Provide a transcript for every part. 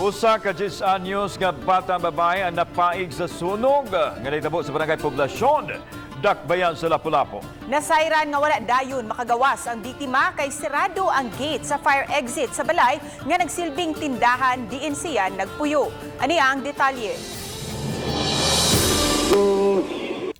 Usa ka 10 anyos nga bata babae ang napaig sa sunog nga nahitabo sa Barangay Poblasyon, Dakbayan sa Lapu-Lapu. Nasayran nga wala dayon makagawas ang biktima kay sirado ang gate sa fire exit sa balay nga nagsilbing tindahan diin siya nagpuyo. Ani ang detalye.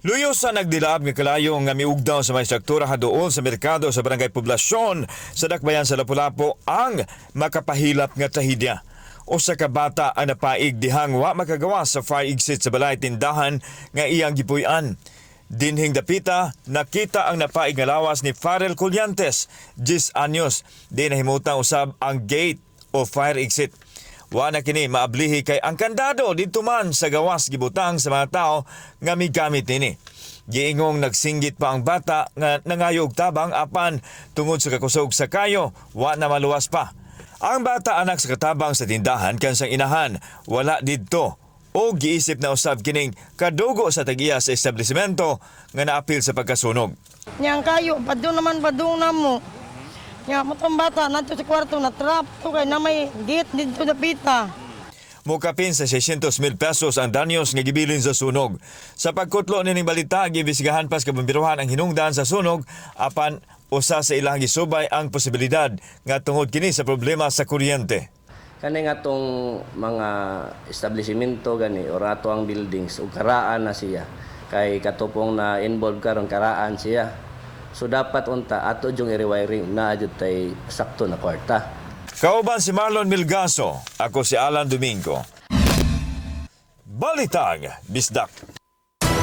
Luyo sa nagdilaab nga kalayo nga miugdaw sa may struktura haduol sa merkado sa Barangay Poblasyon sa Dakbayan sa Lapu-Lapu ang makapahilap nga trahedya. Usa ka bata ang napaig dihang wa makagawas sa fire exit sa balay tindahan nga iyang gipuy-an. Dinhing dapita, nakita ang napaig nga lawas ni Farrell Collantes, 10 anyos, di nahimutang usab ang gate o fire exit. Wa na kini maablihi kay ang kandado didto man sa gawas gibutang sa mga tao nga migamit nini. Giingong nagsinggit pa ang bata nga nangayo og tabang, apan tungod sa kakusog sa kayo, wa na maluwas pa. Ang bata anak sa katabang sa tindahan kansang inahan wala didto o giisip na usab kining kadugo sa tag-iya sa establishmento nga naapil sa pagkasunog. Nya ang kayo, padung naman padung na mo. Nya matong bata, nato sa kwarto, na trap to kay na may gate dito dapita. Mukapin sa 600 mil pesos ang danyos nga gibilin sa sunog. Sa pagkutlo nining balita, giimbestigahan pa sa kabomberohan ang hinungdan sa sunog, apan usa sa ilang gisubay ang posibilidad nga tungod kini sa problema sa kuryente. Kani nga tong mga establishmento gani or ato ang buildings ug karaan na siya kay katupong na involved karon, karaan siya, so dapat unta ato jung i-rewiring na jud tay sakto na kwarta. Kauban si Marlon Milgaso, ako si Alan Domingo. Balitang Bisdak.